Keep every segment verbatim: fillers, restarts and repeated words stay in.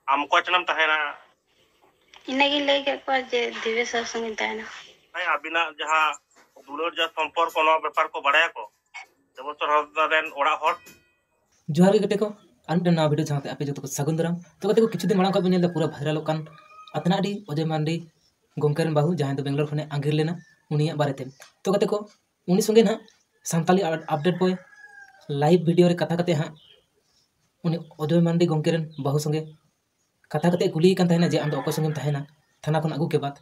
ᱟᱢ ᱚᱠᱚᱭ ᱴᱷᱮᱱᱮᱢ ᱛᱟᱦᱮᱱᱟ? ᱤᱱᱟᱹᱜᱤᱧ ᱞᱟᱹᱭ ᱠᱮᱫ ᱠᱚᱣᱟ ᱡᱮ ᱫᱤᱵᱮᱥ ᱥᱟᱶ ᱥᱚᱸᱜᱮᱧ ᱛᱟᱦᱮᱱᱟ᱾ ᱦᱮᱸ, ᱟᱹᱵᱤᱱᱟᱜ ᱡᱟᱦᱟᱸ ᱫᱩᱞᱟᱹᱲ, ᱡᱟᱦᱟᱸ ᱥᱚᱢᱯᱚᱨᱠᱚ, ᱱᱚᱣᱟ ᱵᱮᱯᱟᱨ ᱠᱚ ᱵᱟᱲᱟᱭᱟᱠᱚ? ᱫᱮᱵᱚᱥᱚᱨ ᱦᱟᱸᱥᱫᱟ ᱨᱮᱱ ᱚᱲᱟᱜ ᱦᱚᱲ᱾ ᱡᱚᱦᱟᱨ ᱜᱮ ᱜᱟᱛᱮ ᱠᱚ, ᱟᱨ ᱢᱤᱫᱴᱮᱱ ᱱᱟᱣᱟ ᱵᱷᱤᱰᱤᱭᱳ ᱥᱟᱶᱛᱮ ᱟᱯᱮ ᱡᱚᱛᱚ ᱠᱚ ᱥᱟᱹᱜᱩᱱ ᱫᱟᱨᱟᱢ᱾ ᱛᱚ ᱜᱟᱛᱮ ᱠᱚ, ᱠᱤᱪᱷᱩ ᱫᱤᱱ ᱢᱟᱲᱟᱝ ᱠᱷᱚᱱ ᱵᱚᱱ ᱧᱮᱞ ᱮᱫᱟ ᱯᱩᱨᱟᱹ ᱵᱷᱟᱭᱨᱟᱞᱚᱜ ᱠᱟᱱ ᱟᱛᱱᱟᱰᱤ ᱚᱡᱚᱭ ᱢᱟᱱᱰᱤ ᱜᱚᱢᱠᱮ ᱨᱮᱱ ᱵᱟᱹᱦᱩ, ᱡᱟᱦᱟᱸᱭ ᱫᱚ ᱵᱮᱝᱜᱟᱞᱳᱨ ᱠᱷᱚᱱᱮ ᱟᱸᱜᱤᱨ ᱞᱮᱱᱟ, ᱩᱱᱤᱭᱟᱜ ᱵᱟᱨᱮᱛᱮ᱾ ᱛᱚ ᱜᱟᱛᱮ ᱠᱚ, ᱩᱱᱤ ᱥᱚᱸᱜᱮ ᱱᱟᱦᱟᱜ ᱥᱟᱱᱛᱟᱞᱤ ᱟᱯᱰᱮᱴ ᱵᱚᱭ ᱞᱟᱭᱤᱵᱷ ᱵᱷᱤᱰᱤᱭᱳ ᱨᱮ ᱠᱟᱛᱷᱟ ᱠᱟᱛᱮ ᱦᱟᱸᱜ ᱩᱱᱤ ᱚᱡᱚᱭ ᱢᱟᱱᱰᱤ ᱜᱚᱢᱠᱮ ᱨᱮᱱ ᱵᱟᱹᱦᱩ ᱥᱚᱸᱜᱮ ᱠᱟᱛᱷᱟ ᱠᱟᱛᱮ ᱠᱩᱞᱤᱭᱮ ᱠᱟᱱ ᱛᱟᱦᱮᱱᱟ ᱡᱮ, "ᱟᱢ ᱫᱚ ᱚᱠᱚᱭ ᱥᱚᱸᱜᱮᱢ ᱛᱟᱦᱮᱱᱟ ᱛᱷᱟᱱᱟ ᱠᱷᱚᱱ ᱟᱹᱜᱩ ᱠᱮ ᱵᱟᱫ?"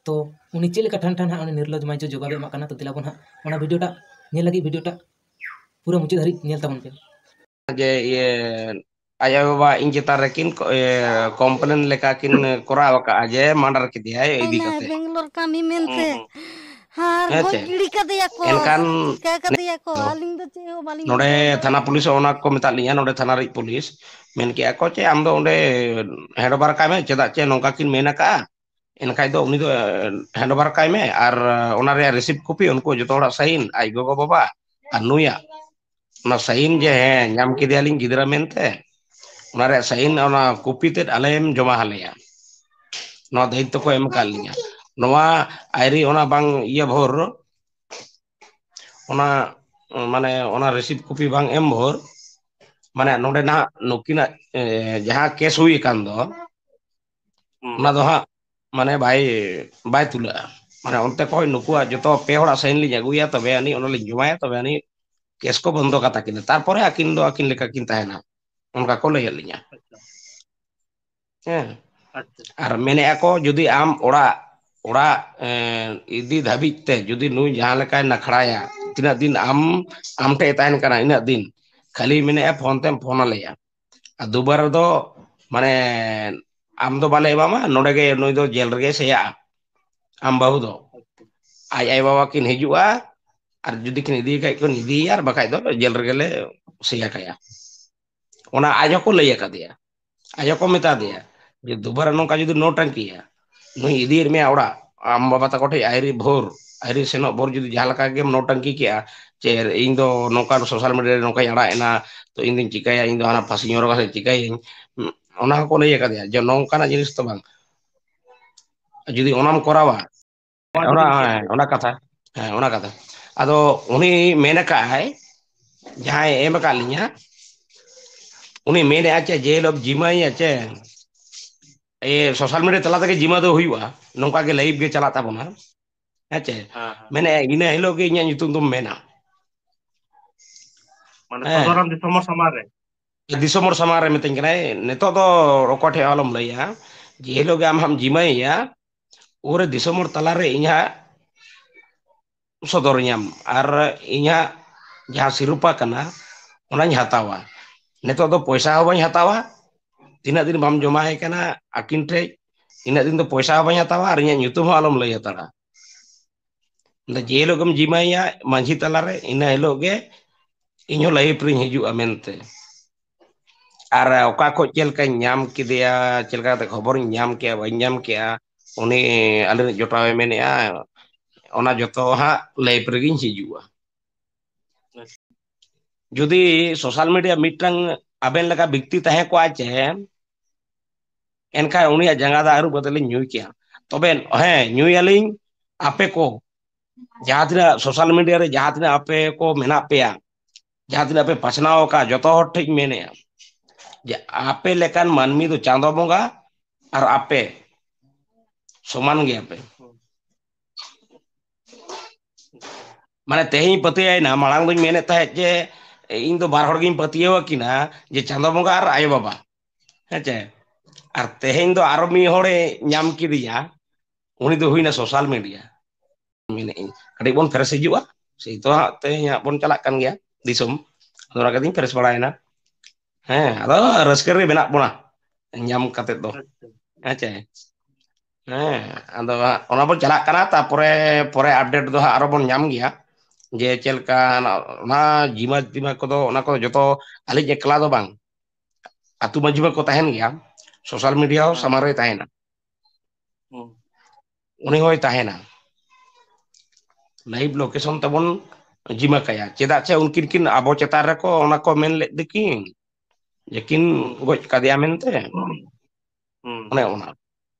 ᱛᱚ ᱩᱱᱤ ᱪᱮᱫ ᱞᱮᱠᱟ ᱴᱷᱟᱱ ᱴᱷᱟᱱ ᱦᱟᱸᱜ ᱩᱱᱤ ᱱᱤᱨᱞᱚᱡᱽ ᱢᱟᱹᱭᱡᱩ ᱡᱚᱵᱟᱵᱮ ᱮᱢᱟᱜ ᱠᱟᱱᱟ᱾ ᱛᱚ ᱫᱮᱞᱟ ᱵᱚᱱ ᱦᱟᱸᱜ ᱚᱱᱟ ᱵᱷᱤᱰᱤᱭᱳ ᱴᱟᱜ ᱧᱮᱞ ᱞᱟᱹᱜᱤᱫ, ᱵᱷᱤᱰᱤᱭᱳ ᱴᱟᱜ ᱯᱩᱨᱟᱹ ᱢᱩᱪᱟᱹᱫ ᱫᱷᱟᱹᱨᱤᱡ ᱧᱮᱞ ᱛᱟᱵᱚᱱ ᱯᱮ᱾ ᱡᱮ ᱤᱭᱟᱹ ᱟᱡ ᱟᱭᱳ ᱵᱟᱵᱟ ᱤᱧ ᱪᱮᱛᱟᱱ ᱨᱮ ᱠᱤᱱ ᱠᱚ-, ᱤᱭᱟᱹ, ᱠᱚᱢᱯᱞᱮᱱ ᱞᱮᱠᱟ ᱠᱤᱱ ᱠᱚᱨᱟᱣ ᱟᱠᱟᱫᱼᱟ ᱡᱮ ᱢᱟᱨᱰᱟᱨ ᱠᱮᱫᱮᱭᱟᱭ ᱤᱫᱤ ᱦᱮᱸ, ᱠᱟᱛᱮ᱾ ᱵᱮᱝᱜᱟᱞᱳᱨ ᱠᱟᱹᱢᱤ ᱢᱮᱱᱛᱮ᱾ ᱦᱩᱸ, ᱦᱩᱸ᱾ ᱟᱨ ᱦᱮᱸ ᱜᱚᱡ ᱪᱮ? ᱜᱤᱲᱤ ᱠᱟᱫᱮᱭᱟ ᱠᱚ᱾ ᱮᱱᱠᱷᱟᱱ ᱪᱤᱠᱟᱹ ᱠᱟᱫᱮᱭᱟ ᱠᱚ? ᱫᱚ ᱟᱹᱞᱤᱧ ᱫᱚ ᱪᱮᱫ ᱦᱚᱸ ᱵᱟᱹᱞᱤᱧ ᱱᱚᱰᱮ ᱵᱩᱡᱷᱟᱹᱣ ᱛᱷᱟᱱᱟ ᱫᱟᱲᱮᱭᱟᱜ ᱯᱩᱞᱤᱥ ᱠᱟᱱᱟ᱾ ᱚᱱᱟ ᱠᱚ ᱢᱮᱛᱟᱫ ᱞᱤᱧᱟ, ᱱᱚᱰᱮ ᱛᱷᱟᱱᱟ ᱨᱤᱡ ᱯᱩᱞᱤᱥ ᱢᱮᱱ ᱠᱮᱜᱼᱟ ᱠᱚ ᱪᱮ ᱟᱢ ᱫᱚ ᱚᱸᱰᱮ ᱦᱮᱸᱰ ᱳᱵᱷᱟᱨ ᱠᱟᱭ ᱢᱮ, ᱪᱮᱫᱟᱜ ᱪᱮ ᱱᱚᱝᱠᱟ ᱠᱤᱱ ᱢᱮᱱ ᱟᱠᱟᱜᱼᱟ᱾ ᱮᱱᱠᱷᱟᱡ ᱫᱚ ᱩᱱᱤ ᱫᱚ ᱦᱮᱸᱰ ᱳᱵᱷᱟᱨ ᱠᱟᱭ ᱢᱮ ᱟᱨ ᱚᱱᱟ ᱨᱮᱭᱟᱜ ᱨᱤᱥᱤᱵᱷ ᱠᱚᱯᱤ ᱩᱱᱠᱩ ᱡᱚᱛᱚ ᱦᱚᱲᱟᱜ ᱥᱟᱭᱤᱱ, ᱟᱡ ᱜᱚᱜᱚ ᱵᱟᱵᱟ ᱟᱨ ᱱᱩᱭᱟᱜ, ᱚᱱᱟ ᱥᱟᱭᱤᱱ ᱡᱮ ᱦᱮᱸ ᱧᱟᱢ ᱠᱮᱫᱮᱭᱟᱞᱤᱧ ᱜᱤᱫᱽᱨᱟᱹ ᱢᱮᱱᱛᱮ, ᱚᱱᱟ ᱨᱮᱭᱟᱜ ᱥᱟᱭᱤᱱ, ᱚᱱᱟ ᱠᱚᱯᱤ ᱛᱮᱫ ᱟᱞᱮᱢ ᱡᱚᱢᱟ ᱟᱞᱮᱭᱟ᱾ ᱱᱚᱣᱟ ᱫᱟᱭᱤᱛᱛᱚ ᱠᱚ ᱮᱢ ᱟᱠᱟᱫ ᱞᱤᱧᱟ᱾ ᱱᱚᱣᱟ ᱟᱭᱨᱤ ᱚᱱᱟ ᱵᱟᱝ ᱤᱭᱟᱹ ᱵᱷᱳᱨ, ᱚᱱᱟ ᱢᱟᱱᱮ ᱚᱱᱟ ᱨᱤᱥᱤᱵᱷ ᱠᱚᱯᱤ ᱵᱟᱝ ᱮᱢ ᱵᱷᱳᱨ, ᱢᱟᱱᱮ ᱱᱚᱰᱮ ᱱᱟᱦᱟᱜ ᱱᱩᱠᱤᱱᱟᱜ, ᱮ, ᱡᱟᱦᱟᱸ ᱠᱮᱥ ᱦᱩᱭ ᱟᱠᱟᱱ ᱫᱚ, ᱦᱩᱸ᱾ ᱚᱱᱟ ᱫᱚ ᱦᱟᱸᱜ ᱢᱟᱱᱮ ᱵᱟᱭ, ᱵᱟᱭ ᱛᱩᱞᱟᱹᱜᱼᱟ᱾ ᱢᱟᱱᱮ ᱚᱱᱛᱮ ᱠᱷᱚᱱ ᱱᱩᱠᱩᱣᱟᱜ ᱡᱚᱛᱚ ᱯᱮ ᱦᱚᱲᱟᱜ ᱥᱟᱭᱤᱱ ᱞᱤᱧ ᱟᱹᱜᱩᱭᱟ, ᱛᱚᱵᱮ ᱟᱹᱱᱤᱡ ᱚᱱᱟ ᱞᱤᱧ ᱡᱚᱢᱟᱭᱟ, ᱛᱚᱵᱮ ᱟᱹᱱᱤᱡ ᱠᱮᱥ ᱠᱚ ᱵᱚᱱᱫᱚ ᱠᱟᱛᱟ ᱠᱤᱱᱟ᱾ ᱛᱟᱨᱯᱚᱨᱮ ᱟᱹᱠᱤᱱ ᱫᱚ ᱟᱹᱠᱤᱱ ᱞᱮᱠᱟ ᱠᱤᱱ ᱛᱟᱦᱮᱱᱟ, ᱚᱱᱠᱟ ᱠᱚ ᱞᱟᱹᱭᱟᱫ ᱞᱤᱧᱟ᱾ ᱟᱪᱪᱷᱟ᱾ ᱦᱮᱸ᱾ ᱟᱪᱪᱷᱟ᱾ ᱟᱨ ᱢᱮᱱᱮᱫᱼᱟ ᱠᱚ ᱡᱩᱫᱤ ᱟᱢ ᱚᱲᱟᱜ, ᱚᱲᱟᱜ, ᱮᱸ, ᱤᱫᱤ ᱫᱷᱟᱹᱵᱤᱡ ᱛᱮ ᱡᱩᱫᱤ ᱱᱩᱭ ᱡᱟᱦᱟᱸ ᱞᱮᱠᱟᱭ ᱱᱟᱠᱷᱲᱟᱭᱟ, ᱛᱤᱱᱟᱹᱜ ᱫᱤᱱ ᱟᱢ, ᱟᱢ ᱴᱷᱮᱡ ᱮ ᱛᱟᱦᱮᱱ ᱠᱟᱱᱟ ᱤᱱᱟᱹᱜ ᱫᱤᱱ, ᱠᱷᱟᱹᱞᱤ ᱢᱮᱱᱮᱫᱼᱟ ᱯᱷᱳᱱ ᱛᱮᱢ ᱯᱷᱳᱱ ᱟᱞᱮᱭᱟ᱾ ᱟᱨ ᱫᱩᱵᱟᱨᱟ ᱨᱮᱫᱚ ᱢᱟᱱᱮ ᱟᱢ ᱫᱚ ᱵᱟᱞᱮ ᱮᱢᱟᱢᱟ, ᱱᱚᱰᱮ ᱜᱮ ᱱᱩᱭ ᱫᱚ ᱡᱮᱞ ᱨᱮᱜᱮ ᱥᱮᱭᱟᱜᱼᱟ᱾ ᱟᱢ ᱵᱟᱹᱦᱩ ᱫᱚ ᱟᱡ ᱟᱭᱳ ᱵᱟᱵᱟ ᱠᱤᱱ ᱦᱤᱡᱩᱜᱼᱟ, ᱟᱨ ᱡᱩᱫᱤ ᱠᱤᱱ ᱤᱫᱤᱭᱮ ᱠᱷᱟᱡ ᱠᱤᱱ ᱤᱫᱤᱭᱮᱭᱟ, ᱟᱨ ᱵᱟᱠᱷᱟᱡ ᱫᱚ ᱡᱮᱞ ᱨᱮᱜᱮ ᱞᱮ ᱥᱮᱭᱟ ᱠᱟᱭᱟ᱾ ᱚᱱᱟ ᱟᱡ ᱦᱚᱸᱠᱚ ᱞᱟᱹᱭ ᱟᱠᱟᱫᱮᱭᱟ, ᱟᱡ ᱦᱚᱸᱠᱚ ᱢᱮᱛᱟ ᱫᱮᱭᱟ ᱡᱮ, "ᱫᱩᱵᱟᱨᱟ ᱱᱚᱝᱠᱟ ᱡᱩᱫᱤ ᱱᱚᱴᱟᱝᱠᱤᱭᱟ, ᱱᱩᱭ ᱤᱫᱤᱭᱮᱫ ᱢᱮᱭᱟ ᱚᱲᱟᱜ, ᱟᱢ ᱵᱟᱵᱟ ᱛᱟᱠᱚ ᱴᱷᱮᱡ ᱟᱭᱨᱤ ᱵᱷᱳᱨ, ᱟᱭᱨᱤ ᱥᱮᱱᱚᱜ ᱵᱷᱳᱨ ᱡᱩᱫᱤ ᱡᱟᱦᱟᱸ ᱞᱮᱠᱟ ᱜᱮᱢ ᱱᱚᱴᱟᱝᱠᱤ ᱠᱮᱜᱼᱟ, ᱪᱮ ᱤᱧ ᱫᱚ ᱱᱚᱝᱠᱟᱱ ᱥᱳᱥᱟᱞ ᱢᱤᱰᱤᱭᱟ ᱨᱮ ᱱᱚᱝᱠᱟᱧ ᱟᱲᱟᱜ ᱮᱱᱟ, ᱛᱚ ᱤᱧ ᱫᱚᱧ ᱪᱤᱠᱟᱹᱭᱟ, ᱤᱧ ᱫᱚ ᱦᱟᱱᱟ ᱯᱷᱟᱹᱥᱤᱧ ᱦᱚᱨᱚᱜᱟ ᱥᱮ ᱪᱤᱠᱟᱹᱭᱟᱹᱧ? ᱚᱱᱟ ᱦᱚᱸᱠᱚ ᱞᱟᱹᱭ ᱟᱠᱟᱫᱮᱭᱟ ᱡᱮ ᱱᱚᱝᱠᱟᱱᱟᱜ ᱡᱤᱱᱤᱥ ᱫᱚ ᱵᱟᱝ᱾ ᱡᱩᱫᱤ ᱚᱱᱟᱢ ᱠᱚᱨᱟᱣᱟ, ᱱᱚᱣᱟ ᱚᱱᱟ, ᱡᱩᱫᱤ ᱦᱮᱸ, ᱚᱱᱟ ᱠᱟᱛᱷᱟ, ᱦᱮᱸ, ᱚᱱᱟ ᱠᱟᱛᱷᱟ᱾ ᱟᱫᱚ ᱩᱱᱤ ᱢᱮᱱ ᱟᱠᱟᱫ ᱟᱭ, ᱡᱟᱦᱟᱸᱭ ᱮᱢ ᱟᱠᱟᱫ ᱞᱤᱧᱟ, ᱩᱱᱤ ᱢᱮᱱᱮᱫᱼᱟ ᱪᱮ, ᱡᱮ ᱦᱤᱞᱳᱜ ᱡᱤᱢᱟᱹᱭᱟ ᱪᱮ, ᱮ, ᱥᱳᱥᱟᱞ ᱢᱤᱰᱤᱭᱟ ᱛᱟᱞᱟ ᱛᱮᱜᱮ ᱡᱤᱢᱟᱹ ᱫᱚ ᱦᱩᱭᱩᱜᱼᱟ, ᱱᱚᱝᱠᱟ ᱜᱮ ᱞᱟᱭᱤᱵᱷ ᱜᱮ ᱪᱟᱞᱟᱜ ᱛᱟᱵᱚᱱᱟ, ᱦᱮᱸ ᱪᱮ? ᱦᱮᱸ, ᱦᱮᱸ᱾ ᱢᱮᱱᱮᱫᱼᱟ, ᱤᱱᱟᱹ ᱦᱤᱞᱳᱜ ᱜᱮ ᱤᱧᱟᱹᱜ ᱧᱩᱛᱩᱢ ᱫᱚᱢ ᱢᱮᱱᱟ᱾ ᱢᱟᱱᱮ ᱦᱮᱸ᱾ ᱥᱚᱫᱚᱨᱟᱢ ᱫᱤᱥᱚᱢ ᱦᱚᱲ ᱥᱟᱢᱟᱝ ᱨᱮ? ᱫᱤᱥᱚᱢ ᱦᱚᱲ ᱥᱟᱢᱟᱝ ᱨᱮ ᱢᱤᱛᱟᱹᱧ ᱠᱟᱱᱟᱭ, ᱱᱤᱛᱚᱜ ᱫᱚ ᱚᱠᱚᱭ ᱴᱷᱮᱡ ᱦᱚᱸ ᱟᱞᱚᱢ ᱞᱟᱹᱭᱟ, ᱡᱮ ᱦᱤᱞᱳᱜ ᱜᱮ ᱟᱢ ᱦᱟᱢ ᱡᱤᱢᱟᱹᱭᱮᱭᱟ, ᱩᱱᱨᱮ ᱫᱤᱥᱚᱢ ᱦᱚᱲ ᱛᱟᱞᱟᱨᱮ ᱤᱧ ᱦᱟᱸᱜ ᱥᱚᱫᱚᱨᱤᱧᱟᱢ ᱟᱨ ᱤᱧᱟᱹᱜ ᱡᱟᱦᱟᱸ ᱥᱤᱨᱯᱟ ᱠᱟᱱᱟ, ᱚᱱᱟᱧ ᱦᱟᱛᱟᱣᱟ᱾ ᱱᱤᱛᱚᱜ ᱫᱚ ᱯᱚᱭᱥᱟ ᱦᱚᱸ ᱵᱟᱹᱧ ᱦᱟᱛᱟᱣᱟ, ᱛᱤᱱᱟᱹᱜ ᱫᱤᱱ ᱵᱟᱢ ᱡᱚᱢᱟᱭ ᱠᱟᱱᱟ ᱟᱹᱠᱤᱱ ᱴᱷᱮᱡ, ᱤᱱᱟᱹᱜ ᱫᱤᱱ ᱫᱚ ᱯᱚᱭᱥᱟ ᱦᱚᱸ ᱵᱟᱹᱧ ᱦᱟᱛᱟᱣᱟ ᱟᱨ ᱤᱧᱟᱹᱜ ᱧᱩᱛᱩᱢ ᱦᱚᱸ ᱟᱞᱚᱢ ᱞᱟᱹᱭ ᱦᱟᱛᱟᱲᱟ᱾ ᱟᱫᱚ ᱡᱮ ᱦᱤᱞᱳᱜ ᱜᱮᱢ ᱡᱤᱢᱟᱹᱭᱟ ᱢᱟᱹᱡᱷᱤ ᱛᱟᱞᱟᱨᱮ, ᱤᱱᱟᱹ ᱦᱤᱞᱳᱜ ᱜᱮ ᱤᱧ ᱦᱚᱸ ᱞᱟᱭᱤᱵᱷ ᱨᱤᱧ ᱦᱤᱡᱩᱜᱼᱟ ᱢᱮᱱᱛᱮ᱾ ᱟᱨ ᱚᱠᱟ ᱠᱷᱚᱡ ᱪᱮᱫ ᱞᱮᱠᱟᱧ ᱧᱟᱢ ᱠᱮᱫᱮᱭᱟ, ᱪᱮᱫ ᱞᱮᱠᱟ ᱠᱟᱛᱮ ᱠᱷᱚᱵᱚᱨᱤᱧ ᱧᱟᱢ ᱠᱮᱜᱼᱟ, ᱵᱟᱹᱧ ᱧᱟᱢ ᱠᱮᱜᱼᱟ, ᱩᱱᱤ ᱟᱞᱮᱨᱤᱡ ᱡᱚᱴᱟᱣᱮ ᱢᱮᱱᱮᱜᱼᱟ, ᱚᱱᱟ ᱡᱚᱛᱚ ᱦᱟᱸᱜ ᱞᱟᱭᱤᱵᱷ ᱨᱮᱜᱤᱧ ᱦᱤᱡᱩᱜᱼᱟ᱾ ᱡᱩᱫᱤ ᱥᱳᱥᱟᱞ ᱢᱤᱰᱤᱭᱟ ᱢᱤᱫᱴᱟᱝ ᱟᱵᱮᱱ ᱞᱮᱠᱟ ᱵᱮᱠᱛᱤ ᱛᱟᱦᱮᱸ ᱠᱚᱜᱼᱟ ᱪᱮ, ᱮᱱᱠᱷᱟᱱ ᱩᱱᱤᱭᱟᱜ ᱡᱟᱸᱜᱟ ᱫᱚ ᱟᱹᱨᱩᱵ ᱠᱟᱛᱮ ᱞᱤᱧ ᱧᱩᱭ ᱠᱮᱭᱟ᱾ ᱛᱚᱵᱮ ᱦᱮᱸ, ᱧᱩᱭᱟᱞᱤᱧ, ᱟᱯᱮ ᱠᱚ ᱡᱟᱦᱟᱸ ᱛᱤᱱᱟᱹᱜ ᱥᱳᱥᱟᱞ ᱢᱤᱰᱤᱭᱟ ᱨᱮ ᱡᱟᱦᱟᱸ ᱛᱤᱱᱟᱹᱜ ᱟᱯᱮ ᱠᱚ ᱢᱮᱱᱟᱜ ᱯᱮᱭᱟ, ᱡᱟᱦᱟᱸ ᱛᱤᱱᱟᱹᱜ ᱯᱮ ᱯᱟᱥᱱᱟᱣ ᱟᱠᱟᱫ, ᱡᱚᱛᱚ ᱦᱚᱲ ᱴᱷᱮᱱ ᱤᱧ ᱢᱮᱱᱮᱜᱼᱟ ᱡᱮ ᱟᱯᱮ ᱞᱮᱠᱟᱱ ᱢᱟᱹᱱᱢᱤ ᱫᱚ ᱪᱟᱸᱫᱚ ᱵᱚᱸᱜᱟ ᱟᱨ ᱟᱯᱮ ᱥᱚᱢᱟᱱ ᱜᱮᱭᱟᱯᱮ᱾ ᱢᱟᱱᱮ ᱛᱮᱦᱮᱧ ᱯᱟᱹᱛᱭᱟᱹᱣᱮᱱᱟ, ᱢᱟᱲᱟᱝ ᱫᱚᱧ ᱢᱮᱱᱮᱫ ᱛᱟᱦᱮᱸᱫ ᱡᱮ ᱤᱧ ᱫᱚ ᱵᱟᱨ ᱦᱚᱲ ᱜᱤᱧ ᱯᱟᱹᱛᱭᱟᱹᱣ ᱟᱹᱠᱤᱱᱟ, ᱡᱮ ᱪᱟᱸᱫᱚ ᱵᱚᱸᱜᱟ ᱟᱨ ᱟᱭᱳ ᱵᱟᱵᱟ, ᱦᱮᱸ ᱪᱮ? ᱟᱨ ᱛᱮᱦᱮᱧ ᱫᱚ ᱟᱨᱚ ᱢᱤᱫ ᱦᱚᱲᱮ ᱧᱟᱢ ᱠᱮᱫᱮᱭᱟ, ᱩᱱᱤ ᱫᱚ ᱦᱩᱭᱱᱟ ᱥᱳᱥᱟᱞ ᱢᱤᱰᱤᱭᱟ᱾ ᱢᱮᱱᱮᱫ ᱟᱹᱧ ᱠᱟᱹᱴᱤᱡ ᱵᱚᱱ ᱯᱷᱨᱮᱥ ᱦᱤᱡᱩᱜᱼᱟ, ᱥᱮᱭ ᱛᱚ ᱦᱟᱸᱜ ᱛᱮᱦᱮᱧ ᱦᱟᱸᱜ ᱵᱚᱱ ᱪᱟᱞᱟᱜ ᱠᱟᱱ ᱜᱮᱭᱟ ᱫᱤᱥᱚᱢ᱾ ᱟᱫᱚ ᱚᱱᱟ ᱠᱟᱛᱮᱧ ᱯᱷᱨᱮᱥ ᱵᱟᱲᱟᱭᱮᱱᱟ᱾ ᱦᱮᱸ, ᱟᱫᱚ ᱨᱟᱹᱥᱠᱟᱹ ᱨᱮ ᱢᱮᱱᱟᱜ ᱵᱚᱱᱟ ᱧᱟᱢ ᱠᱟᱛᱮ ᱫᱚ᱾ ᱟᱪᱪᱷᱟ᱾ ᱦᱮᱸ ᱪᱮ? ᱦᱮᱸ, ᱟᱫᱚ ᱦᱟᱸᱜ ᱚᱱᱟ ᱵᱚᱱ ᱪᱟᱞᱟᱜ ᱠᱟᱱᱟ, ᱛᱟᱨᱯᱚᱨᱮ ᱯᱚᱨᱮ ᱟᱯᱰᱮᱴ ᱫᱚ ᱦᱟᱸᱜ ᱟᱨᱚ ᱵᱚᱱ ᱧᱟᱢ ᱜᱮᱭᱟ, ᱡᱮ ᱪᱮᱫ ᱞᱮᱠᱟ ᱚᱱᱟ ᱡᱤᱢᱟ ᱴᱤᱢᱟ ᱠᱚᱫᱚ, ᱚᱱᱟ ᱠᱚᱫᱚ ᱡᱚᱛᱚ ᱟᱹᱞᱤᱧ ᱮᱠᱞᱟ ᱫᱚ ᱵᱟᱝ, ᱟᱹᱛᱩ ᱢᱟᱹᱡᱷᱤ ᱵᱟᱠᱚ ᱛᱟᱦᱮᱱ ᱜᱮᱭᱟ, ᱥᱳᱥᱟᱞ ᱢᱤᱰᱤᱭᱟ ᱦᱚᱸ ᱦᱮᱸ᱾ ᱥᱟᱢᱟᱝ ᱨᱮᱭ ᱛᱟᱦᱮᱱᱟ᱾ ᱦᱩᱸ᱾ ᱩᱱᱤ ᱦᱚᱸᱭ ᱛᱟᱦᱮᱱᱟ᱾ ᱞᱟᱭᱤᱵᱷ ᱞᱳᱠᱮᱥᱚᱱ ᱛᱟᱵᱚᱱ ᱡᱤᱢᱟᱹ ᱠᱟᱭᱟ᱾ ᱪᱮᱫᱟᱜ ᱪᱮ ᱩᱱᱠᱤᱱ ᱠᱤᱱ ᱟᱵᱚ ᱪᱮᱛᱟᱱ ᱨᱮᱠᱚ ᱚᱱᱟ ᱠᱚ ᱢᱮᱱ ᱞᱮᱫ ᱫᱤᱠᱤᱱ ᱡᱮ ᱠᱤᱱ ᱦᱩᱸ᱾ ᱜᱚᱡ ᱠᱟᱫᱮᱭᱟ ᱢᱮᱱᱛᱮ᱾ ᱦᱩᱸ᱾ ᱚᱱᱮ ᱚᱱᱟ᱾